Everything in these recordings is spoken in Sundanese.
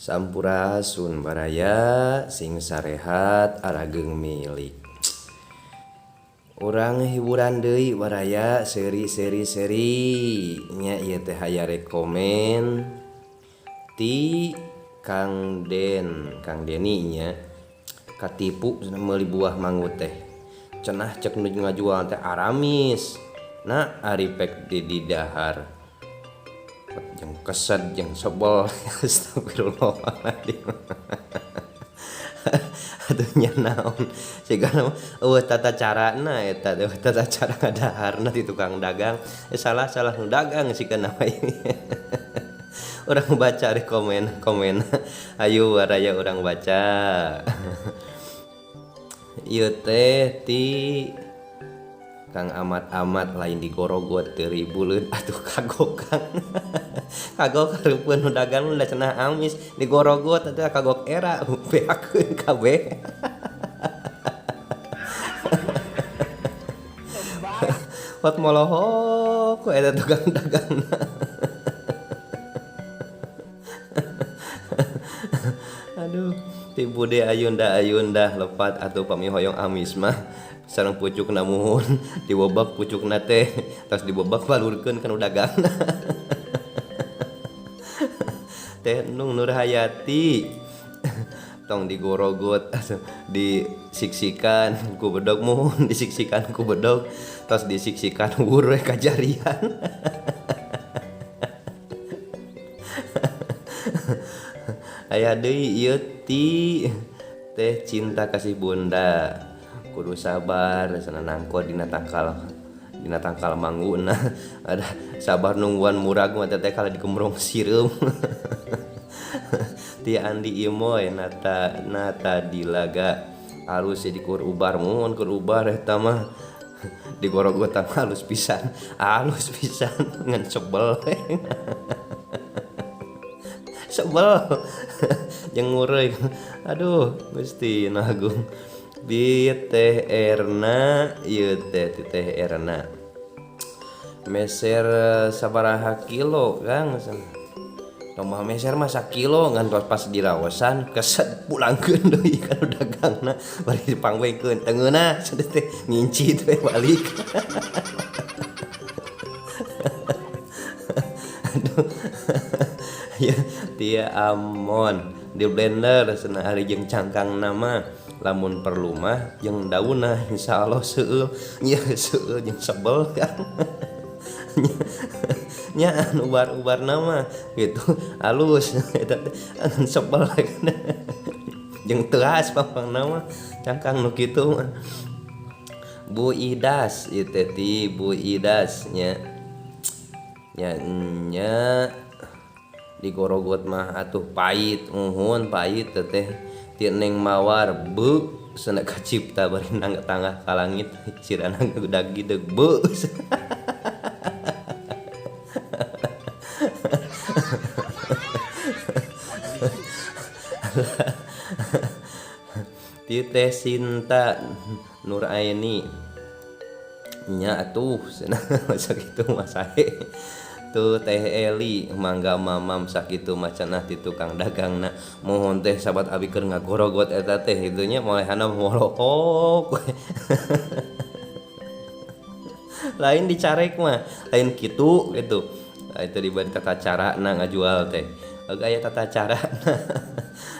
Sampurasun baraya sing sarehat arageung milik. Urang hiburan deui baraya seri seri seri nya ieu teh aya rekomen ti Kang Den, Kang Deni nya katipu meuli buah mangut teh. Cenah cek nu ngajual teh aramis. Nah ari pek di didahar jeung kesed jeung sebel. Astagfirullahaladzim. Atuh nya naon sigana eueuh tata carana eta teh tata cara ngadaharna ti tukang dagang. Salah-salah nu dagang sigana mah ini. Urang baca di komen-komen. Ayo waraya urang baca. Ieu teh ti Kang Amat-amat lain digorogot teu ribuleun atuh kagok Kang. Kagok hareupeun nu dagang da cenah amis digorogot atuh kagok era beakeun kabeh. Pot molohok ku eta tukang dagangna. Aduh, ti Bude Ayunda Ayunda lepat atuh pami hoyong amis mah. Sareng pucukna muhun dibobak pucukna teh tos dibobak balurkeun kana dagangna. Teh Nung Nurhayati tong digorogot disiksikan ku bedog muhun disiksikan ku bedog tos disiksikan wur we kajarian. Aya deui ieu ti Teh Cinta Kasih Bunda. Kudu sabar sana nangko dina tangkal mangguna. Ada sabar nungguan murag mah teh kala dikemrong sireum. Ti Andi Imoy nata dilaga alus dikur ubar muhun kur ubar eta mah digorogotan halus pisan ngan sebel. Sebel jeung ngureuy. Aduh Gusti Agung. Di Teh Erna ieu teh ti Teh Erna meser sabaraha kilo Kang? Tambah meser mah sakilo ngan pas diraosan keset pulangkeun deui ka nu dagangna bari dipangwengkeun tengeuna cenah teh nginci teh balik. Aduh. Ya tia Amon di blender cenah ari jeung cangkangna mah lamun perlu mah jeung daunna insyaallah seueul nya seueul jeung sebel kan. Nya anu ubar-ubarna mah gitu halus eta teh sebel kan. Jeung teas pangpangna mah cangkang nu kitu mah. Bu Idas ieu teh ti Bu Idas nya nya nya digorogot mah atuh pait muhun pait teh ti Neng Mawar beu cenah kacipta bari nang tangah ka langit cirana gudagideg beu. Ti Teh Sinta Nuraini nya atuh cenah sakitu mah sae. Tuh Teh Eli mangga mamam sakitu mah cenah ti tukang dagangna mohon teh sahabat abi keur ngagorogot eta teh kitu nya molehana molohok. Lain dicarek mah lain kitu gitu. Nah, itu diberi tata carana ngajual teh. Aya tata carana.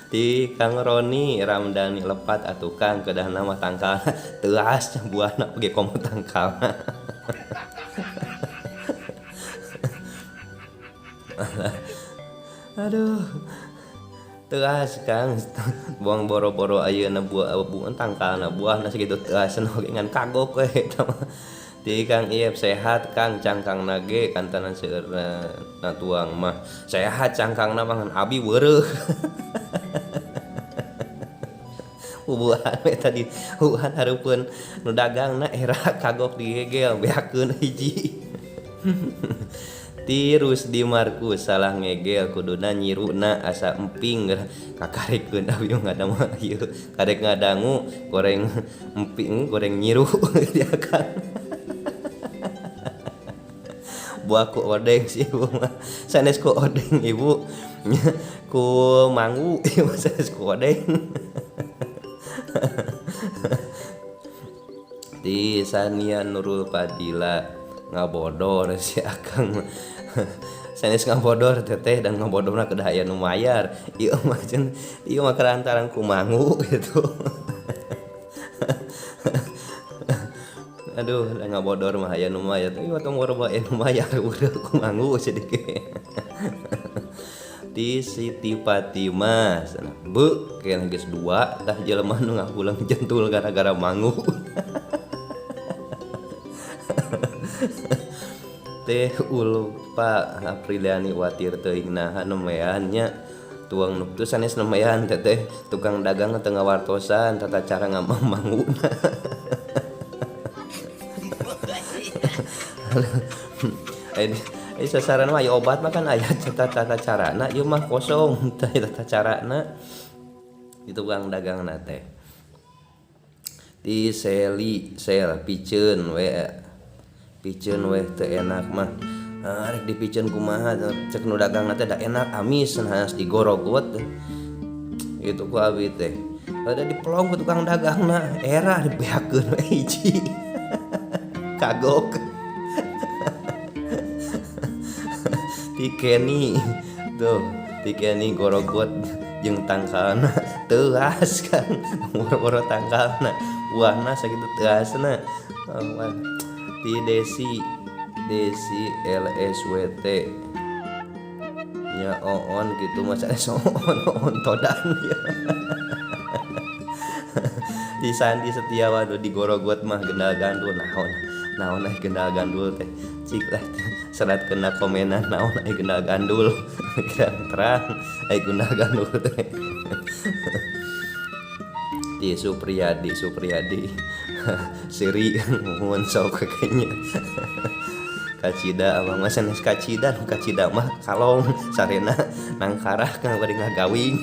Ti Kang Roni Ramdhani lepat atuh Kang kedahna mah tangkal teuas buahna oge komo tangkal. Aduh teas Kang buang boro-boro ayeuna buah buang tangkalna buahna sakitu teas oge ngan kagok we eta mah. Ti Kang Iep sehat Kang cangkangna ge kantanan seueurna na tuang mah sehat cangkangna mah ngan abi weureuh. Bubuhan we tadi bubuhan hareupeun nu dagangna era kagok digegel beakeun hiji. Tirus di Markus salah ngegel kuduna nyiruna asa emping kakarikeun abi ngadamel ieu karek ngadangu goreng emping goreng nyiru dia kan. Buah ku odeng si ibu mah. Sanes ku odeng ibu. Ku manggu ibu sanes ku odeng. Di Sania Nurul Fadila ngabodor si akang. Sanes ngabodor teteh dan ngabodorna kedah aya nu mayar. Ieu mah cenah ieu mah kelantaran ku manggu gitu. Aduh, da ngabodor mah aya nu mayar. Ieu mah tong boro aya nu mayar ureuh ku manggu sedikit. Di Siti Fatimah cenah beuh kena geus dua tah jelema nu ngahulang jentul gara-gara manggu. Teh Ulfa Apriliani watir teuing naha nemean nya tuang nu teu sanes nemean teteh tukang dagang teu ngawartosan tata cara ngamanguna. Sasaran mah aya obat mah kan aya tata carana ieu mah kosong teh tata carana di tukang dagangna teh. Di seli sel piceun we piceun we teu enak mah. Rek dipiceun kumaha cek nu dagangna teh da enak amis hanas digorogot gitu ku abi teh. Ada dipelong ku tukang dagangna era dibeakeun we hiji. Kagok. Tikeni tuh tikeni gorogot jeung tangkalna teuas kan boro-boro tangkalna buahna sakitu teuasna. Ti Desi Desi LSWT nya oon gitu mah sanes oon oon todan ya. Di Sandi Setiawan digorogot mah gendal gandul naon naon aya gendal gandul teh cik lah serat kena komenan naon aya gendal gandul kira terang aya gendal gandul teh. Di Supriyadi Supriyadi seri nuhun sok kayaknya kacida abang mah sanes kacida nu kacida mah kalong sarena nangkarah kana bari ngagawing.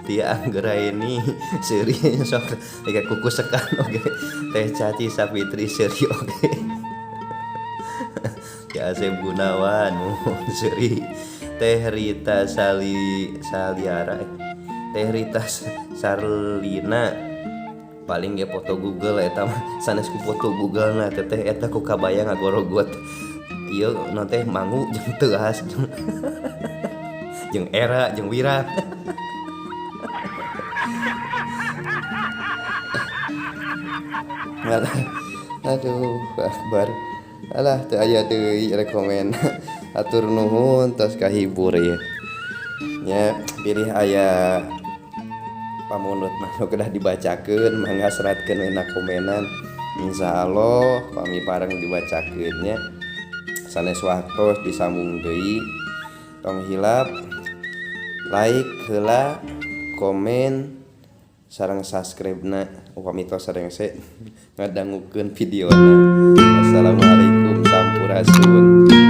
Tia Anggraeni seuri sok ega kuku sekan oge teh Caci Sapitri seuri oge. Ki Asep Gunawan nuhun seuri teh Rita Sali Saliara teh Rita Sarlina paling ge foto Google eta mah sanes ku foto Google na teteh eta ku kabayang ngagorogot ieu na teh mangu jeung teuas jeung era jeung wira. Aduh akbar alah teu aya deui rekomen. Atur nuhun tos kahibur ieu nya pilih aya pamundut mah nu kedah dibacakeun mangga seratkeun we na komenan insyaallah pami pareng dibacakeun nya sanes waktos disambung deui tong hilap like heula komen sareng subscribe-na upami tos sarengse ngadangukeun videona. Assalamualaikum sampurasun.